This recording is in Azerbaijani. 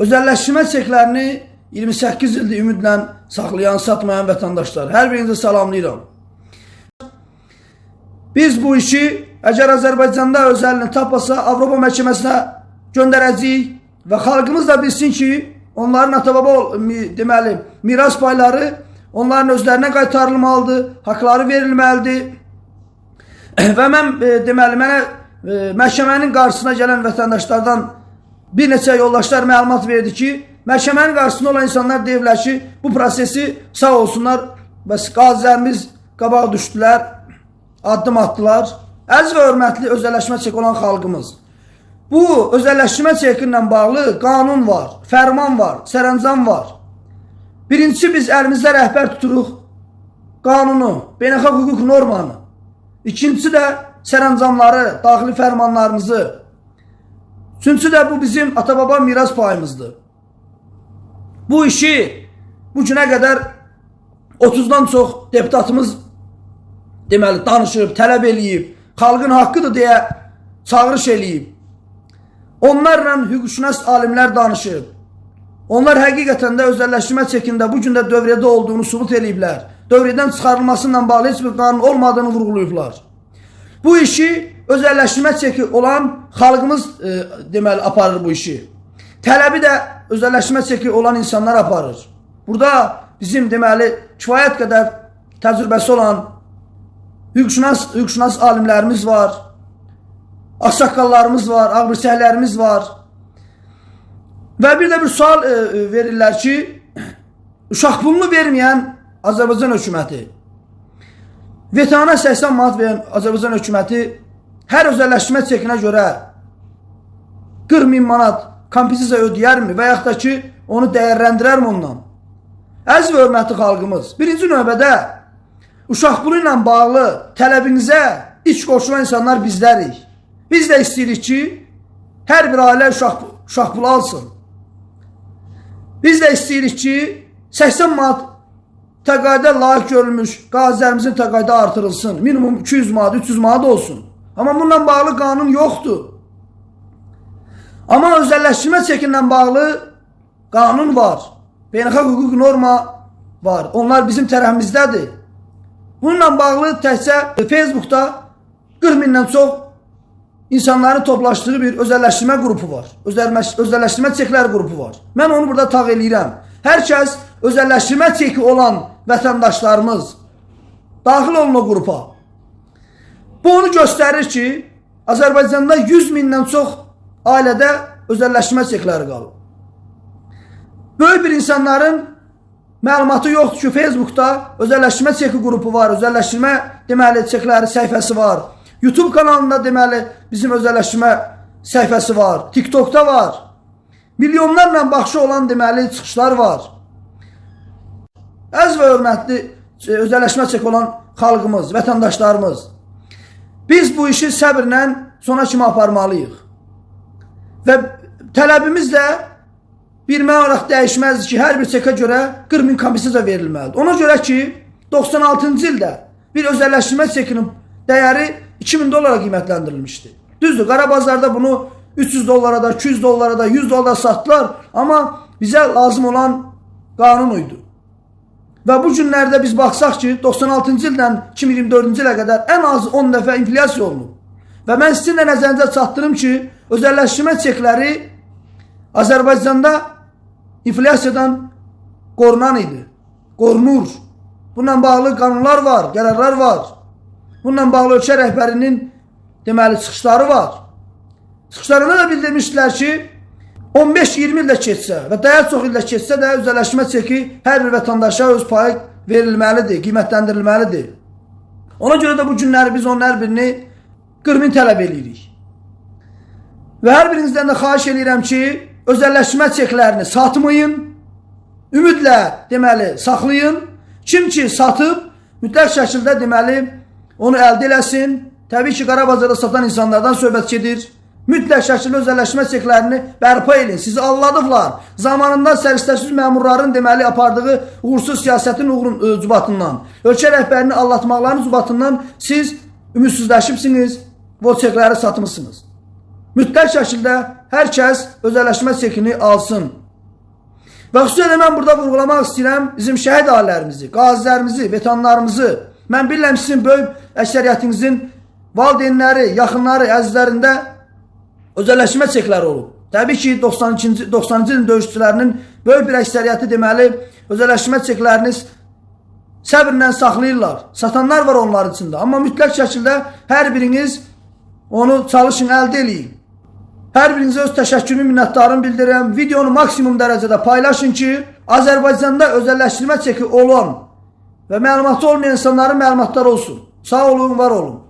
Özəlləşdirmə çeklərini 28 ildir ümidlə saxlayan, satmayan vətəndaşlar. Hər birinizi salamlayıram. Biz bu işi əgər Azərbaycanda öz əlini tapmasa Avropa məhkəməsinə göndərəcəyik və xalqımız da bilsin ki, onların ata-baba deməli miras payları onların özlərinə qaytarılmalıdır, haqları verilməlidir. Və mən deməli mənə məhkəmənin qarşısına gələn vətəndaşlardan bir neçə yoldaşlar məlumat verdi ki, məhkəmənin qarşısında olan insanlar deyiblər ki, bu prosesi sağ olsunlar, bəs qazilərimiz qabağa düşdülər, addım atdılar. Əziz və hörmətli özəlləşmə çeki olan xalqımız. Bu özəlləşmə çeki ilə bağlı qanun var, fərman var, sərəncam var. Birincisi biz əlimizdə rəhbər tuturuq qanunu, beynəlxalq hüquq normanı. İkincisi də sərəncamları, daxili fərmanlarımızı. Üçüncüsü də bu bizim ata-baba miras payımızdır. Bu işi bu günə qədər 30-dan çox deputatımız deməli danışıb, tələb eləyib, xalqın haqqıdır deyə çağırış eləyib. Onlarla hüquqşünas alimlər danışıb. Onlar həqiqətən də özəlləşdirmə çekində bu gün də dövriyyədə olduğunu sübut eləyiblər. Dövriyyədən çıxarılması ilə bağlı heç bir qanun olmadığını vurğulayıblar. Bu işi özəlləşdirmə çeki olan xalqımız deməli aparır bu işi. Tələbi də özəlləşdirmə çeki olan insanlar aparır. Burada bizim deməli kifayət qədər təcrübəsi olan hüquqşünas alimlərimiz var. Ağsaqqallarımız var, ağbirçəklərimiz var. Və bir də bir sual verirlər ki, uşaq pulunu verməyən Azərbaycan hökuməti, veterana 80 manat verən Azərbaycan hökuməti hər özəlləşdirmə çekinə görə 40 min manat kompensasiya ödəyərmi və yaxud da ki, onu dəyərləndirərmi ondan? Əziz və hörmətli xalqımız, birinci növbədə uşaq pulu ilə bağlı tələbinizə iç qoşulan insanlar bizlərik. Biz də istəyirik ki, hər bir ailə uşaq pulu alsın. Biz də istəyirik ki, 80 manat təqaüdə layiq görülmüş qazilərimizin təqaüdü artırılsın. Minimum 200 manat, 300 manat olsun. Amma bununla bağlı qanun yoxdur. Amma özəlləşdirmə çekindən bağlı qanun var. Beynəlxalq hüquq norma var. Onlar bizim tərəfimizdədir. Bununla bağlı təkcə Facebookda 40 mindən çox insanların toplaşdığı bir özəlləşdirmə qrupu var. Özəlləşdirmə çeklər qrupu var. Mən onu burada tağ eləyirəm. Hər kəs özəlləşdirmə çeki olan vətəndaşlarımız daxil olun o qrupa. Bu onu göstərir ki, Azərbaycanda 100 mindən çox ailədə özəlləşdirmə çekləri qalıb. Böyük bir insanların məlumatı yoxdur ki, Facebookda özəlləşdirmə çeki qrupu var, özəlləşdirmə deməli çekləri səhifəsi var. YouTube kanalında deməli bizim özəlləşdirmə səhifəsi var, TikTokda var. Milyonlarla baxışı olan deməli çıxışlar var. Əziz və hörmətli özəlləşmə çeki olan xalqımız, vətəndaşlarımız. Biz bu işi səbirlə sona kimi aparmalıyıq. Və tələbimiz də bir məna olaraq dəyişməzdir ki, hər bir çekə görə 40 min kompensasiya verilməlidir. Ona görə ki, 96-cı ildə bir özəlləşdirmə çekinin dəyəri 2000 dollara qiymətləndirilmişdi. Düzdür, qara bazarda bunu 300 dollara da, 200 dollara da, 100 dollara satdılar, amma bizə lazım olan qanun uydu. Və bu günlərdə biz baxsaq ki, 96-cı ildən 2024-cü ilə qədər ən az 10 dəfə inflyasiya olunub. Və mən sizin də nəzərinizə çatdırım ki, özəlləşdirmə çekləri Azərbaycanda inflyasiyadan qorunan idi. Qorunur. Bununla bağlı qanunlar var, qərarlar var. Bununla bağlı ölkə rəhbərinin deməli çıxışları var. Çıxışlarında da bildirmişdilər ki, 15-20 il də keçsə və daha çox il də keçsə də özəlləşmə çeki hər bir vətəndaşa öz payı verilməlidir, qiymətləndirilməlidir. Ona görə də bu günləri biz onun hər birini 40 min tələb eləyirik. Və hər birinizdən də xahiş eləyirəm ki, özəlləşmə çeklərini satmayın, ümidlə deməli saxlayın. Kim ki satıb, mütləq şəkildə deməli onu əldə eləsin. Təbii ki, qara bazarda satan insanlardan söhbət gedir. Mütləq şəkildə özəlləşmə çeklərini bərpa edin. Sizi aldadıblar. Zamanında səriştəsiz məmurların deməli apardığı uğursuz siyasətin ucbatından, ölkə rəhbərini aldatmaqların ucbatından siz ümidsizləşibsiniz və o çekləri satmısınız. Mütləq şəkildə hər kəs özəlləşmə çekini alsın. Və xüsusilə mən burada vurğulamaq istəyirəm bizim şəhid ailələrimizi, qazilərimizi, veteranlarımızı. Mən bilirəm sizin böyük əksəriyyətinizin valideynləri, yaxınları, əzizlərində özəlləşmə çekləri olub. Təbii ki, 92-ci 90-cı ilin döyüşçülərinin böyük bir əksəriyyəti deməli özəlləşmə çeklərini səbirlə saxlayırlar. Satanlar var onların içində. Amma mütləq şəkildə hər biriniz onu çalışın, əldə eləyin. Hər birinizə öz təşəkkürümü, minnətdarımı bildirirəm. Videonu maksimum dərəcədə paylaşın ki, Azərbaycanda özəlləşdirmə çeki olan və məlumatı olmayan insanların məlumatları olsun. Sağ olun, var olun.